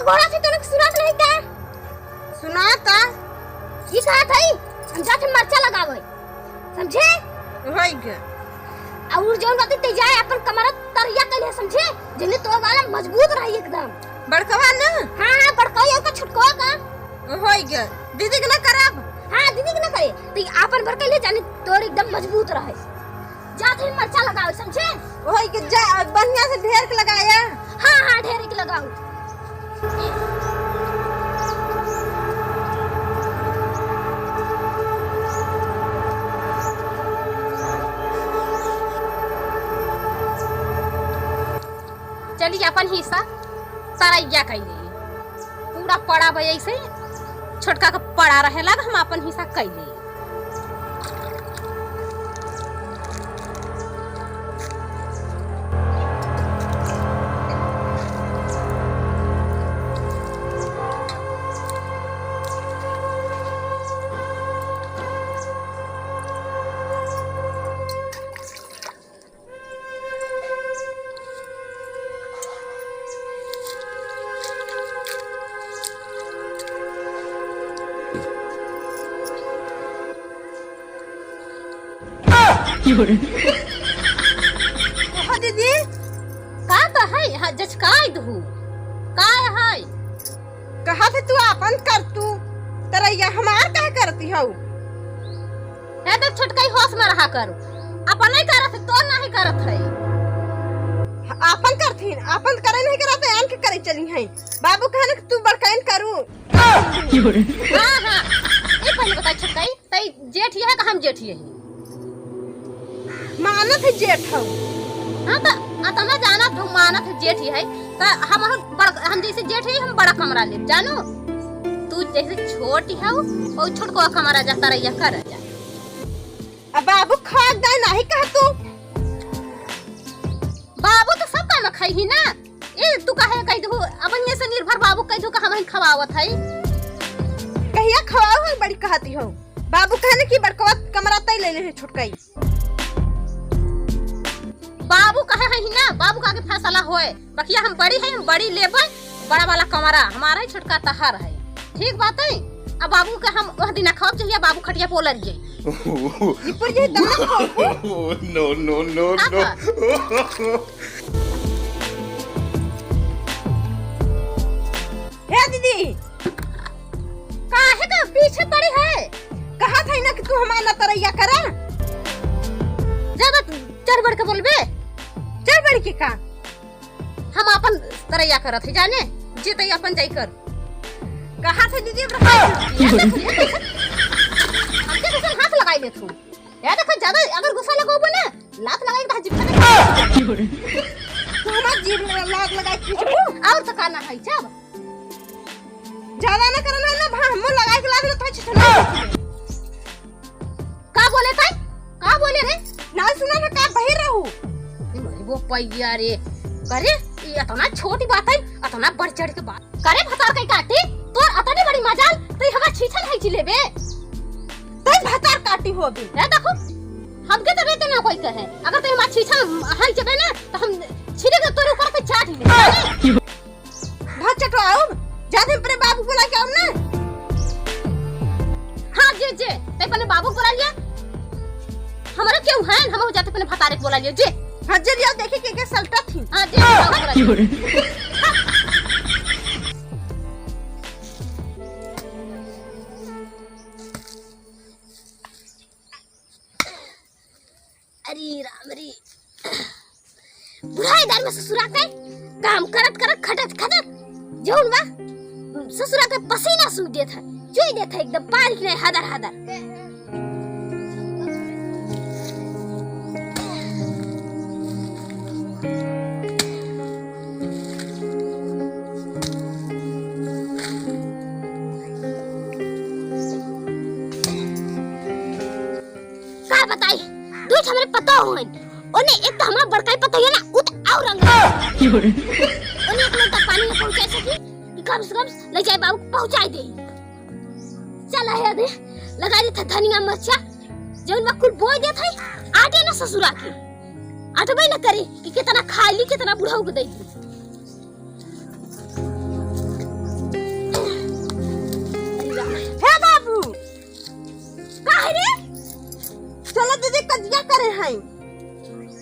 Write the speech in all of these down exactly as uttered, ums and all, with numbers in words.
गोड़ा से तोरे सुनात नहीं का? सुनाता। ई कहत हई, हम जात हई मरचा लगावे, समझे? होई गे। अउर जौन बात ते जाए, अपन कमरा तरैया कइले, समझे? जेने तोर वाला मजबूत रही एकदम। बड़कवा ना? हाँ, हाँ, बड़कवा का, छोटकवा का। होई गे। दीदी के ना करब? हाँ, दीदी के ना करे। ते आपन भर कइले, जाने तोर एकदम मजबूत रहे। जात हई मरचा लगावे, समझे? वही के जा, बढ़िया से ढेर के लगाया। हाँ, हाँ, ढेर के लगाओ। चली अपन हिस्सा तरैया कइले। पूरा पड़ा बा ऐसे, छोटका के पड़ा रहे लाग, हम अपन हिस्सा कइले। कहा दीदी? का तो है? हाँ, जचकाई दहू। का है? कहा थे तू आपन कर तू, तरैया हमार काहे करती हऊ? हे देख छोटकई, होश में रहा करू। अपन नहीं करत है, तो नहीं करत है। आपन करथिन, आपन करे नहीं करत है, आन के करे चली हैं। बाबू कहने कि तू बड़काइन करू। हाँ, हाँ। ए, पहले बताई छोटकई, तई जेठ ही है कि हम जेठ ही है? मानत है जेठ हऊ। हाँ, तो अतना जानत हऊ, मानत है जेठ ही है। तो हम बड़, हम जैसे जेठ ही, हम बड़ा कमरा लेब, जानो? तू जैसे छोट ही हऊ, वो छोटको कमरा जा, तरैया कर जा। अब बाबू खाक दाई नहीं कह तू। बाबू तो सब काम खाई ही ना। ए, तू काहे कह दू, अपन ये से निर्भर बाबू कह दू का हम ही खवावत है। कहिया खवाओ है बड़ी कहती हो। बाबू कहने की बड़कवा कमरा तय ले ले है छोटकाई। बाबू कहे है ही ना, बाबू का आगे फैसला होए। बकिया हम बड़ी है, हम बड़ी लेबे, बड़ा वाला कमरा हमारा है, छोटका तहार है। ठीक बात है। अब बाबू के हम वह दिन खाब चाहिए, बाबू खटिया पोलर जाई। निपुर जाई तब ना खाबू। No, no, no, no। हे दीदी, काहे का पीछे पड़ी है? कहा था ना कि तू हमार ना तरैया करा। ज्यादा चढ़ बढ़ के बोलबे। चढ़ बढ़ के का? हम आपन तरैया करत है जाने, जे तई आपन जाई कर। कहा था दीदी, हमरा हाथ, ये देखो, ये देखो। हमके कैसे हाथ लगाई लेत हूँ। ये देखो, ज्यादा अगर गुस्सा लगोबो ना, लात लगाई तो जितना तू हमार जीभ में लात लगाई खींचबू। और तो का ना है, जब ज्यादा ना करना है ना, भा, हमो लगाई के लात ना था छिछना। का बोले ताई? का बोले रे? ना सुना ना, का बहिर रहू? ए, वो पैया रे। करे, ये इतना छोटी बात है, इतना बढ़ चढ़ के बात। करे भतार कई काटी, तोर अतनी बड़ी मजाल, तई हमार छीछन है जिलेबे। तई भतार काटी हो अभी। ए देखो, हमके तो बेटे ना कोई कहे। अगर तई हमार छीछन है जबे ना, तो हम छिरे के तोरे ऊपर पे चाट ले। भाग चटो आउब, जाते अपने बाबू बुला के आउब ना। हाँ, जे, जे, ते अपने बाबू बुला लिया। हमारे क्यों है, हम जाते अपने भतारे को बुला लिया, जे। हाँ, जे लिया, देखे के, के सलटा थी। हाँ, जे, बाबू बुला लिया। अरे राम रे, बुढ़ाई दर में ससुरा के काम करत करत, खटत खटत, जौन बा ससुरा के पसीना सूख देत है, चुई देत है एकदम पानी की नहीं, हदर हदर। का बताई, दुई ठे हमरे पतोह होइन। ओने एक तो हमार बड़काई पतोहिया ना, उ त और रंग। ओने एक लोटा पानी में पहुंचाए सकी, कि कम से कम ले जाए बाबू के पहुंचाए दे। चल है अदे, लगा दे था धनिया मरचा, जौन बा कुल बोई देत है, आटे ना ससुरा के। आटबे ना करे कि कितना खा ली, कितना बुढ़ऊ के दे दी। हैं।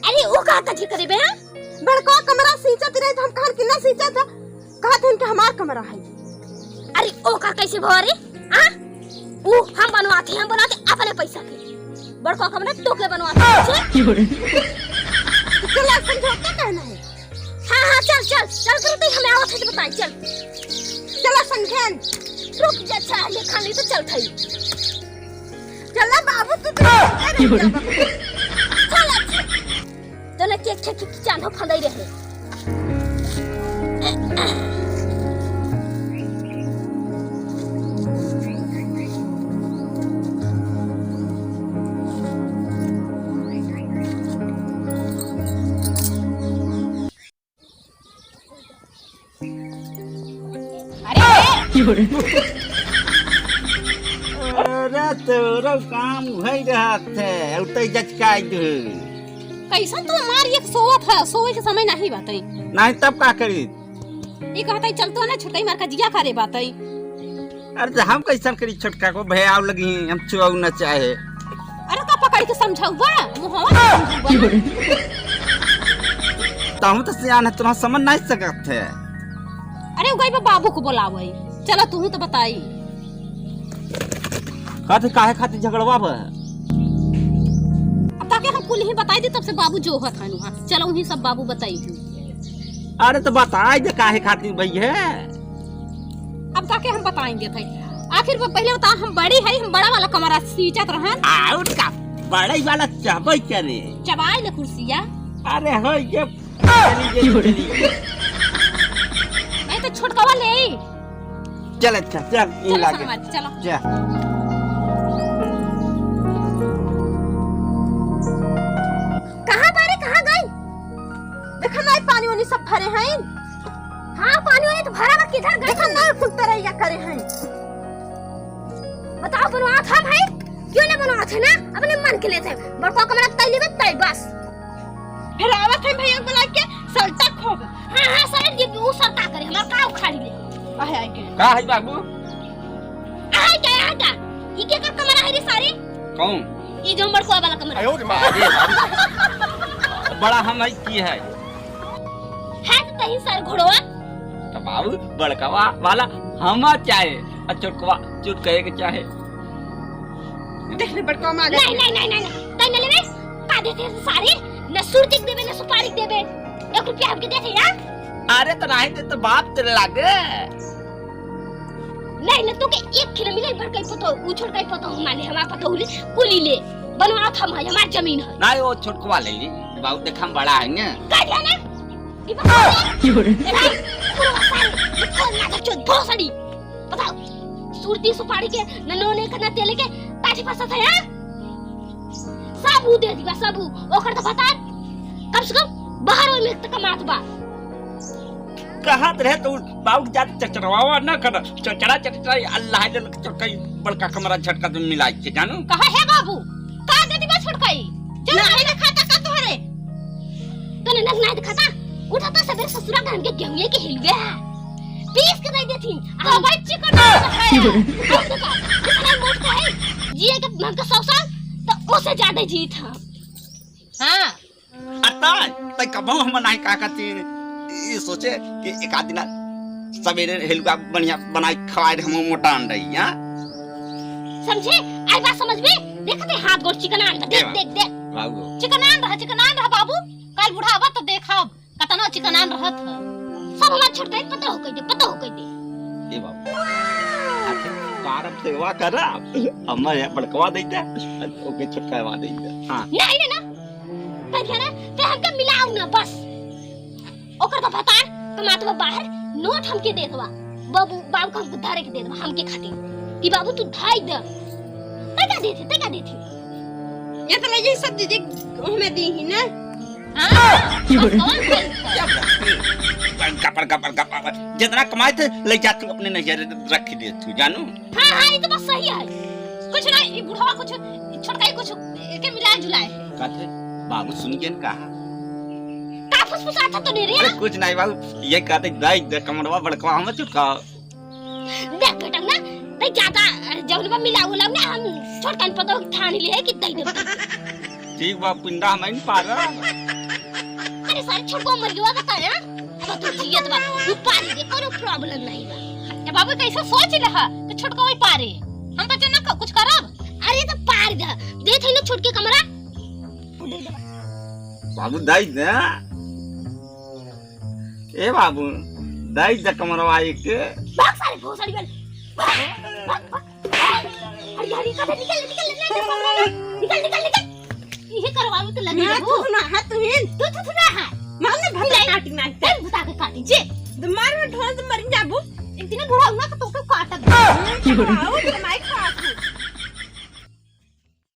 अरे, वो का कथी करे बे, हाँ? बड़का कमरा सींचत रहे, तो हम कहन कि ना सींचत है, कहत हन कि हमार कमरा है। अरे, वो का कैसे भवा रे? हाँ? वो हम बनवाते, हम बनवाते अपने पैसा के। बड़का कमरा तोके बनवाते, समझे? चला, समझौता कहना है। हाँ, हाँ, चल, चल, चल, चल, तू हमें आवत है तो बताई, चल। चला, समझेन। रुक जा, अच्छा, ये खाली तो चल थाई। चला बाबू, तू तो चलते रह जा बाबू। चल, अच्छा। तो ना के, के, के, के चांदो फंदाई रहे। अरे, अरे, तोरो काम भई रहत है, उतई जचकाई दे। कैसन तो मार एक सोवत है, सोवे के समय नहीं बातई। नहीं तब का करी? ई कहतई चलतो ना, छुटकई मार का जिया करे बातई। अरे, तो हम कैसन करी छोटका को, भैया आउ लगी, हम चुआऊ न चाहे। अरे, का पकड़ के समझाऊ बा? मुहवा से समझाऊ बा। तहूँ तो सियान है, तुरंत समझ नहीं सकत है। अरे, उ गई बा बाबू को बोलावई। चलो, तू तो बताई। कहते काहे खातिर झगड़वा बा? अब ताके हम कुल ही बताई दी, तब से बाबू जो होत हन वहाँ। चलो, उही सब बाबू बताई। अरे, तो बताई दे काहे खातिर भई है। अब ताके हम बताएंगे भाई। आखिर वो पहले बता, हम बड़ी है, हम बड़ा वाला कमरा सींचत रहन। आउर का, बड़ई वाला चबई करे। चबाई ले कुर्सिया। अरे हो ये, चली गई, चली गई। नहीं तो छोटकवा ले। चल अच्छा, चल, ये चलो लागे। सनमारी, चलो। जा। कहाँ बारे, कहाँ गई? देखा ना, पानी वानी सब भरे हैं। हाँ, पानी वानी तो भरा बा, किधर गई? देखा ना, कुल तरैया करे हैं। बताओ, बनवात है भाई? क्यों ना बनवात है ना? अपने मन के लेते हैं। बड़का कमरा तय लेबे, तय बस। फिर आवत है भैया बुला के, सल्टा खोब। हाँ, हाँ, सर, ये वो सल्टा करे, हमारा का उखाड़ी ले। आहे, आए के। का है बाबू? आहे का, आहे का? ई के का कमरा है रे सारे? कौन? ई जो बड़का वाला कमरा। आयो रे माँ। अरे बाबू। बड़ा हम है की है? है तो तही सर घोड़वा। तो बाबू, बड़कवा वाला हम चाहे, आ छोटकवा, छोटकवा के चाहे। देख ले, बड़कवा मार नहीं, नहीं, नहीं, नहीं, नहीं। तई न लेबे, का देते हैं सारे? न सुरती के देबे, न सुपारी के देबे। एक रुपया हमके देते ना। अरे तो नहीं दे तो बाप तेरे लागे। नहीं, न तोके एक खिलो मिले, बड़कई पतो, उ छोटकई पतो, माने हमार पतो हुली, कुली ले। बनवाओ था हमार, हमार जमीन है। नहीं, वो छोटकवा ले ली। बाबू देख हम बड़ा है ना। का दिया ना? ई बताओ ना। क्यों रे? ए भाई, पूरा सारे, ये कौन ना बच्चों, भोसड़ी। बताओ, सुरती सुपारी के, न नोने का, न तेले के, ताटी फंसा था, हाँ? सब ऊ दे दिबा, सब ऊ। ओकर तो बता, कम से कम बाहर ओइ में तो कमात बा। कहत रहे तो बाबू के जात चचरवावा न कर, चचरा चचरा अल्लाह जल के चोरकई बड़का कमरा झटका तुम मिलाई के जानू। कहा है बाबू, का दे दिबा छोटकई? जब नहीं दिखाता का तोहरे? तने नग नहीं दिखाता? उठा तो सबेरे ससुरा गहन के गेहूं के हिलवे है। पीस के दे देती। आ भाई चिकन है। अब देखा, इतना मोट का है। जिए के मन का सौ साल, तो उसे ज्यादा जीत है। हाँ। अता, तै कबहू हम नहीं का कहती। ये सोचे कि एक आध दिन सबेरे हेलुआ बढ़िया बनाई खवाए हम मोटान रही, हाँ? समझे? आई बात समझ में? देखते हाथ गोड़ चिकनान बा। देख, देख, देख। बाबू। चिकनान रहा, चिकनानान रहा बाबू। कल बुढ़ावा तो देखब, कतना चिकनान रहत ह। सब हमार छोटकई पता हो कह दे, पता हो कह दे। ए बाबू। आखिर कार अब सेवा करा, हमारे यहाँ बड़कवा दे दे, ओके छोटकवा दे दे। हाँ। नहीं, नहीं, ना। तै ध्यान, तै हमके मिलाऊ ना, बस। ओकर तो भतार कमात बा बाहर, नोट हमके देत बा। बाबू, बाबू का हमके धरे के देत बा, हमके खातिर। कि बाबू तू धाई दे। तै का देते, तै का देते? ये तो लगे सब दीदी हमें दी ही ना। हाँ, बस कौन बोल? गपड़, गपड़, गपड़। जितना कमाए थे, ले जा तू अपने नैहर रख दे तू, जानू। हाँ, हाँ, ये तो बात सही है। कुछ ना, ये बुढ़वा कुछ, छोटका ही कुछ, एके मिलाए जुलाए। कहते, बाबू सुन के न कहा। का फुसफुसात ह तू रे? अरे कुछ नहीं बाबू, ये कहते, दाई दे कमरवा बड़कवा हम चुका। देख बेटा ना, तै ज्यादा जौन बा मिला उला ना, हम छोटकन पतो ठान ले है कि दे दे। ठीक बा, पिंडा हम ही पारा। अरे सारे छोटको मर गया बता ना। अब तू जियत बा, तू पारी दे, कोनो problem नहीं बा। ए बाबू, कैसे सोच ले हा कि छोटको वही पारे? हम तो जना कुछ करब। अरे तो पार दे, दे थे ना छोटके कमरा। बाबू, दाई दे। ए बाबू, दाई दे कमरवा एक। भाग सारे भोसड़ी वाले। भाग, भाग, भाग। हरी, हरी, निकल, निकल, निकल, निकल, निकल, निकल। इहे करवावे के लगे ना, रहू। तू ना, हाँ, तू ही। तू, तू, तू ना, हाँ। मार ना, भले नहीं। काटी ना। ए, भुता के काटी, जे। तो मार में ढोल तो मर जाबू। इतने बूढ़ा हुआ तो तोके काटत। आओ, तो माई